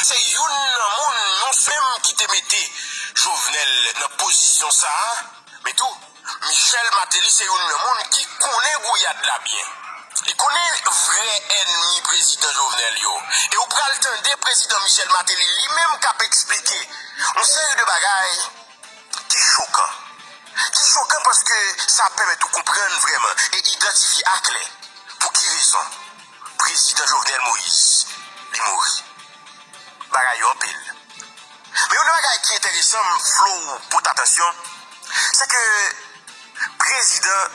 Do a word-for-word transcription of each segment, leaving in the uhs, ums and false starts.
Se youn nan moun nou menm ki te mete Jovenel nan pozisyon sa a, men tou, Michel Martelly se youn nan moun ki konnen gouyad la byen. Li konnen vrè ènmi prezidan Jovenel yo. E ou pral tande prezidan Michel Martelly li menm k ap eksplike yon seri de bagay ki chokan. Ki chokan paske sa ap pèmèt ou konprann vrèman e idantifye aklè pou ki rezon prezidan Jovenel Moïse li mouri. Bagay yo anpil. Men yon bagay ki enteresan, m vle w pote atansyon, se ke prezidan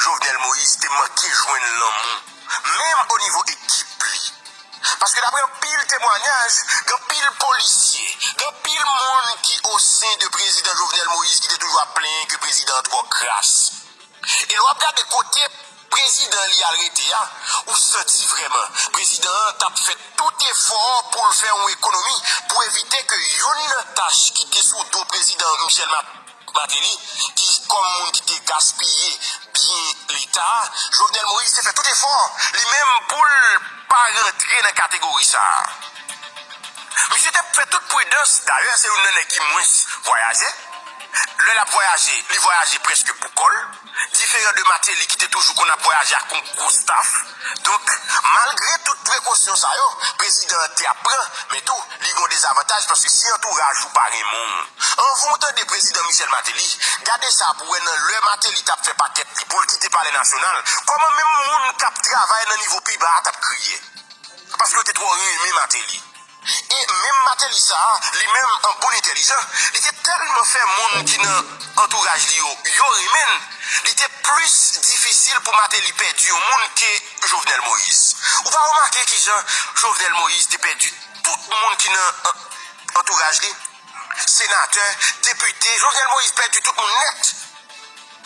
Jovenel Moïse te manke jwenn lanmou, menm o nivo ekip li. Paske dapre anpil temwayaj, gen anpil polisye, gen anpil moun ki o sen de prezidan Jovenel Moïse ki te toujou ap plenyen ke prezidan an twò kras. E lè w ap gade kote prezidan li al rete a, ou santi vrèman prezidan an t ap fè tout efò pou l fè yon ekonomi pou evite ke youn nan tach ki te sou do prezidan Michel Mat- Martelly, ki kòm moun ki te gaspiye byen Leta a, Jovenel Moïse te fè tout efò li menm pou l pa rantre nan kategori sa a. Misye te fè tout pridans, dayè se youn nan nèg ki mwens vwayaje. Lè l ap vwayaje, li vwayaje prèske pou kò l. Diferan de Martelly ki te toujou konn ap vwayaje ak yon gwo staff. Donk, malgre tout prekosyon sa yo, prezidan an te ap pran, men tou, li gen yon dezavantaj paske si antouraj ou pa renmen w, anvan w tande prezidan Michel Martelly, gade sa pou w wè nan lè Martelly t ap fè pakèt li pou l kite Palè Nasyonal, kòman menm moun k ap travay nan nivo pi ba a t ap kriye? Paske yo te twò renmen Martelly. E menm Martelly sa a, li menm an bon entèlijan, li te tèlman fè moun ki nan antouraj li yo, yo renmen l, li te plis difisil pou Martelly pèdi yon moun ke Jovenel Moïse. Ou pa remake kijan Jovenel Moïse te pèdi tout moun ki nan an- antouraj li? Senatè, depite, Jovenel Moïse pèdi tout moun nèt.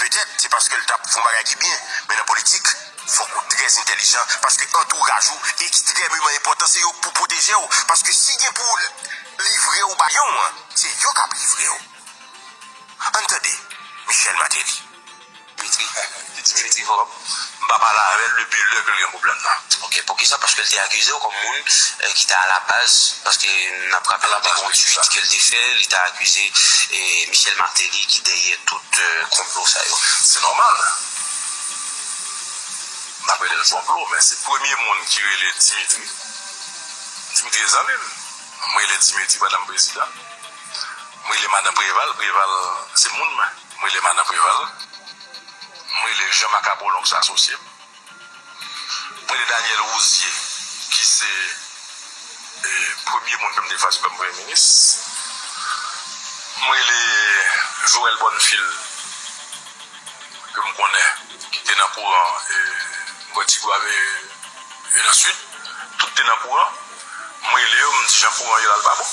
Petèt se paske l t ap fè yon bagay ki byen, men nan politik, fòk ou trè entèlijan, paske antouraj ou ekstrèmeman enpòtan, se yo k pou pwoteje w, paske si gen pou livre w ba lyon an, se yo k ap livre w. Ann tande Michel Martelly. Dimitri, Dimitri Vorbe, m pa pale avè l depi lè ke l gen pwoblèm nan. Ok, poukisa? Paske l te akize w kòm moun eh, ki te alabaz, paske n ap raple nou te gen yon tweet ke l te fè, li te akize eh, Michel Martelly ki dèyè tout eh, konplo sa yo. Se nòmal. M ap rele l konplo, men se premye moun ki rele Dimitri. Dimitri se zanmi m. M rele Dimitri pandan m prezidan. M rele madan Preval, Preval se moun mwen. M rele madan Preval. M rele Jean Macapaulon ki se asosye m. M rele Daniel Rouzier, ki se eh, premye moun ke m te fè sou kòm premye minis. M rele Joël Bonnefil, ke m konnen, ki te nan kouran, eh, m kwè Ti Gwav e, e lanswit, tout te nan kouran. M rele yo, m di jan kouran yo la, l pa bon.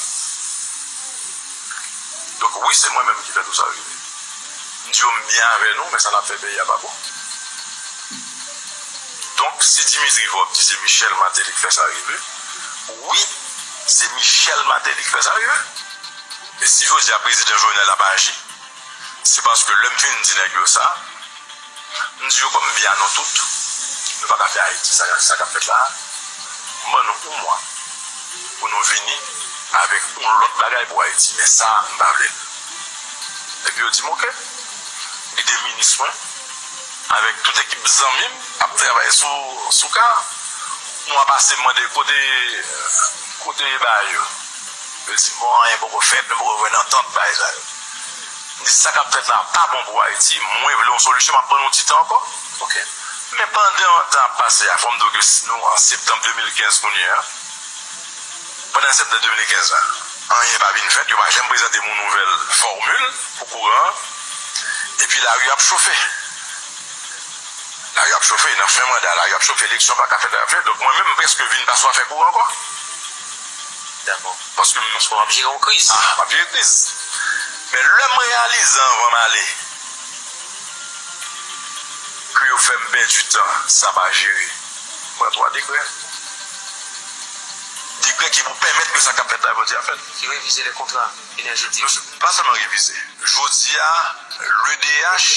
Donk, wi, se mwen menm ki fè tout sa rive. M di yo, m byen avè nou, men sa n ap fè peyi a pa bon. Donk, si Dimitri Vorbe di se Michel Martelly ki fè sa rive, wi, se Michel Martelly ki fè sa rive. E si jodi a prezidan Jovenel ap aji, se paske lè m fin di nèg yo sa, m di yo kòm m di a nou tout, nou pa ka fè Ayiti sa, sa k ap fèt la a. M ban nou yon mwa pou nou vini avèk yon lòt bagay pou Ayiti, men sa, m pa vle l. Epi yo di m, "Oke." Li te minis mwen, avèk tout ekip zanmi m, ap travay sou, sou ka. Mwa pase, m mande, "Kote, kote bagay yo?" Yo di, "Bon, anyen poko fèt, nou poko jwenn antant, bagay sa yo." M di, "Sa k ap fèt la pa bon pou Ayiti, mwen vle yon solisyon, m ap ban nou ti tan ankò." Ok. Men pandan tan ap pase a, fò m di w ke si nou an septanm de mil kenz kounye a, pandan septanm de mil kenz la, anyen pa vin fèt, yo pa janm prezante m yon nouvèl fòmil pou kouran an, epi lari ap chofe. Lari ap chofe, nan fen manda, lari ap chofe, eleksyon pa ka fèt, pa ka fèt. Donk, mwen menm, m prèske vin pa sou afè kouran ankò. Dakò. Paske m. Paske w ap jere yon kriz. Ah, m ap jere kriz. Men lè m reyalize anvan m ale ke yo fè m pèdi tan, sa pa jere, m pran twa dekrè. Dekrè ki pou pèmèt ke sa k ap fèt la jodi a fèt. Ki revize le kontra enèjetik. Non, se pa sèlman revize. Jodi a, l'E D H,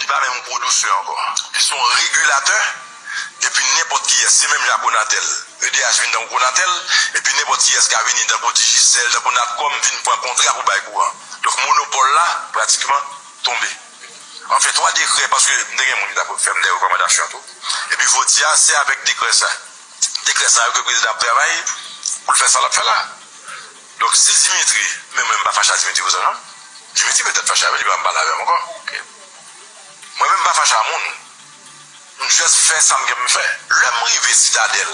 li pa menm yon pwodisè ankò. Li se yon regilatè, epi nenpòt kiyès, se menm jan ak Conatel. E D H vin tankou Conatel, epi Pòtiyès ka vini tankou Digicel, tankou Natcom, vin pran kontra pou bay kouran. Donk, monopòl la, pratikman, tonbe. An fè twa dekrè, paske m te gen moun ki t ap fè m de rekòmandasyon tou. Epi jodi a, se avèk dekrè sa, dekrè sa yo ke prezidan ap travay pou l fè sa l ap fè la. Donk, si Dimitri, men mwen, m pa fache a Dimitri pou sa, non. Dimitri petèt fache avè m, li pa m pale avè m ankò. Mwen menm, m pa fache a moun. M just fè sa m gen pou m fè. Lè m rive Sitadèl,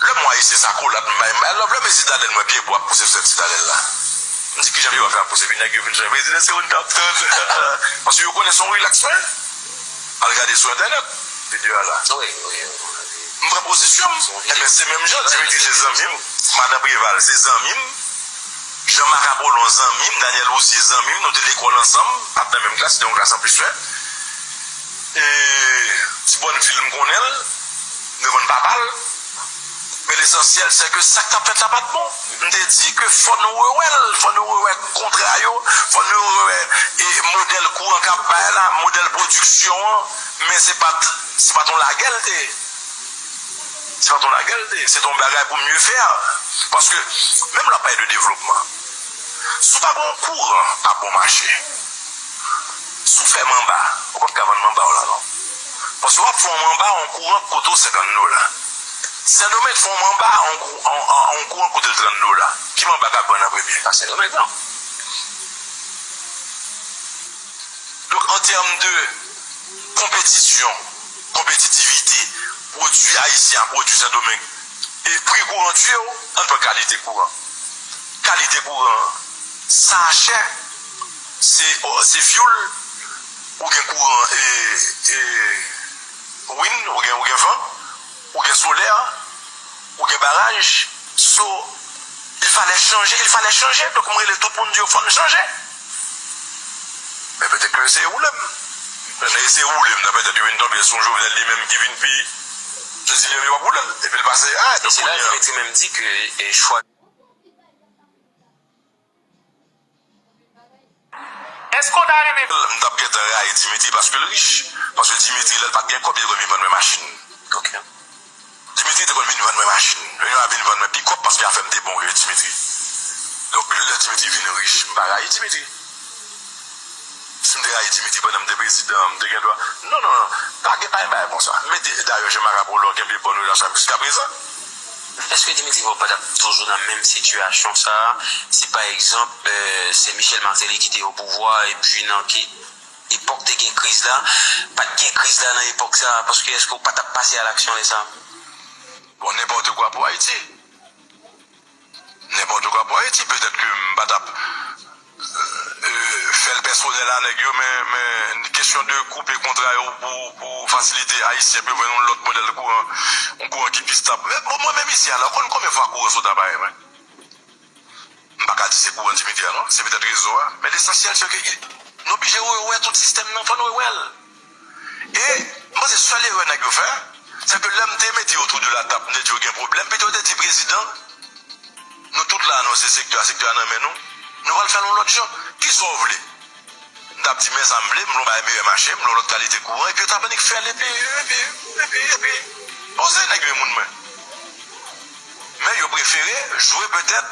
lè m wè ayisyen sa kolat, m bay, m bay love. Lè m rive Sitadèl, m wè pye bwa ap pouse sou tèt Sitadèl la. M di, "Kijan pye bwa fè ap pouse?" Epi nèg yo vin chanje. Mwen di, "Se ou n t ap tann." Paske yo konnen se yon relax, wi. Al gade sou entènèt videyo a la. Wi, wi, wi. M pran pozisyon m. Enben, se menm jan, Dimitri se zanmi m, Madan Preval se zanmi m, Jean Marc Apollon zanmi m, Daniel Rousier zanmi m, nou te lekòl ansanm, pa t nan menm klas, se te yon klas anplis, wi. E, Ti Bonnevil, m konnen l, m te konn papa l. Men lesansyèl, se ke sa k t ap fèt la pa t bon. M te di ke fò nou rewè l, fò nou rewè kontra yo, fò nou rewè, e, modèl kouran k ap bay la, modèl pwodiksyon an, men se pa t, se pa t yon lagè l te ye. Se pa t yon lagè l te ye, se t yon bagay pou mye fè. Paske, menm lè w ap pale de devlopman, si w pa gen yon kouran a bon mache, si w fè manba, ou p ap ka vann manba w la, non. Paske w ap fè yon manba, yon kouran k koute w senkant dola. Sendomeng fè yon manba, yon kou-, yon, yon, yon kouran k koute l trant dola. Ki manba k ap vann an premye? Pa Sendomeng, non. Donk, an tèm de konpetisyon, konpetitivite, pwodui ayisyen a pwodui Sendomeng, e pri kouran tiye w, ann pran kalite kouran. Kalite kouran, sa chè, se, se fyoul, ou gen kouran, e, e, win, ou gen, ou gen van, ou gen solè, ou gen baraj. So, il fallait changer, il fallait changer. Donk, mwen rele tout moun di yo, "Fò n chanje." Men petèt ke yo eseye woule m. Lè yo eseye woule m nan, petèt yo vin tonbe sou yon Jovenel li menm ki vin pi, yo di li menm yo p ap woule l. Epi l pase, a, e se la Dimitri menm di ke, e, chwa Èske w ta renmen? M t ap gentan rayi Dimitri paske l rich. Paske Dimitri, lè l pa t gen kòb, li te konn vin vann mwen machin. Ok. Dimitri te konn vin vann mwen machin. Lè l ap vin vann mwen pikòp paske afè m te bon ke Dimitri. Donk, lè Dimitri vin rich, m pa rayi Dimitri. Si m te rayi Dimitri pandan m te prezidan, m te gen dwa. Non, non, non. Pa gen, pa gen bagay konsa. Mete, dayè, Jean Marc Apollon kenbe bòn relasyon jiskaprezan. Èske Dimitri Vorbe pa t ap toujou nan menm sitiyasyon sa a si, pa egzanp, eh, se Michel Martelly ki te o pouvwa, epi nan ki epòk te gen kriz la, pa t gen kriz la nan epòk sa a, paske èske w pa t ap pase a laksyon lè sa a? Bon, nenpòt kwa pou Ayiti. Nenpòt kwa pou Ayiti. Petèt ke m pa t ap, euh, fè l pèsonèl a nèg yo, men, men kesyon de koupe kontra yo pou, pou fasilite Ayisyen pou yo jwenn yon lòt modèl kouran, yon kouran ki pi stab. Men bon, mwen menm isi a la, ou konn konbyen fwa kouran sot aparèy mwen? M pa ka di se kouran Dimitri a, non, se petèt rezo a. Men lesansyèl, se ke nou blije rewè tout sistèm nan, fò n rewè l. E m panse sèl erè nèg yo fè, se ke lè m te mete yo autour de la table, m te di yo gen pwoblèm, pito yo te di, "Prezidan, nou tout la, nou se sektè a, sektè a nan men nou, nou pral fè l yon lòt jan. Kisa w vle?" M t ap di, "Men sa m vle, m vle yon bagay meyè mache, m vle yon lòt kalite kouran," epi yo t ap annik fè l, epi, epi, epi, epi, poze nèg yo e moun mwen. Men yo prefere jwe petèt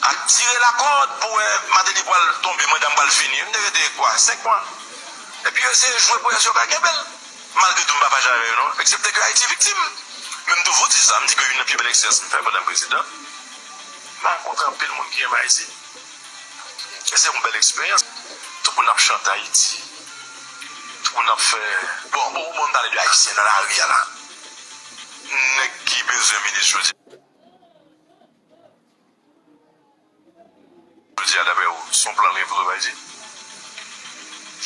ak tire lakòd pou wè Martelly pral tonbe, manda m pral fini. M te rete kwa, senk mwa. Epi yo eseye jwe pou yo ka kenbe l. Malgre tou, m pa fache avè yo, non. Eksepte ke Ayiti viktim. Men m toujou di sa, m di ke youn nan pi bèl eksperyans m fè pandan m prezidan, m rankontre anpil moun ki renmen Ayiti. E se yon bèl eksperyans. Tout moun ap chante Ayiti. Tout moun ap fè, bon, bon, bon, m pale de Ayisyen nan lari a la. Nèg ki bezwen minis jodi, jodi a, daprè ou, se yon plan l gen pou twouve Ayiti?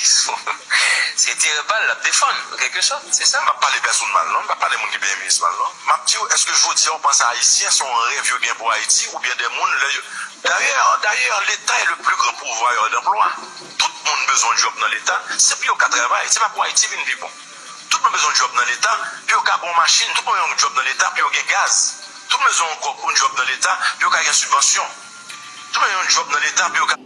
Se enterè pa l l ap defann, an kèlke sòt, se sa. M ap pale pèsonn mal, non. M pa pale moun ki benyen minis mal, non. M ap di w, èske jodi a w panse Ayisyen se yon rèv yo gen pou Ayiti, oubyen de moun, lè yo, dayè, dayè, Leta est le plus grand pourvoyeur d'emploi. Tout moun bezwen yon djòb nan Leta, se pou yo ka travay, se pa pou Ayiti vin pi bon. Tout moun bezwen yon djòb nan Leta pou yo ka bon machin, tout moun bezwen yon djòb nan Leta pou yo gen gaz. Tout moun bezwen yon kòb, yon djòb nan Leta pou yo ka gen sibvansyon. Tout moun bezwen yon djòb nan Leta pou yo ka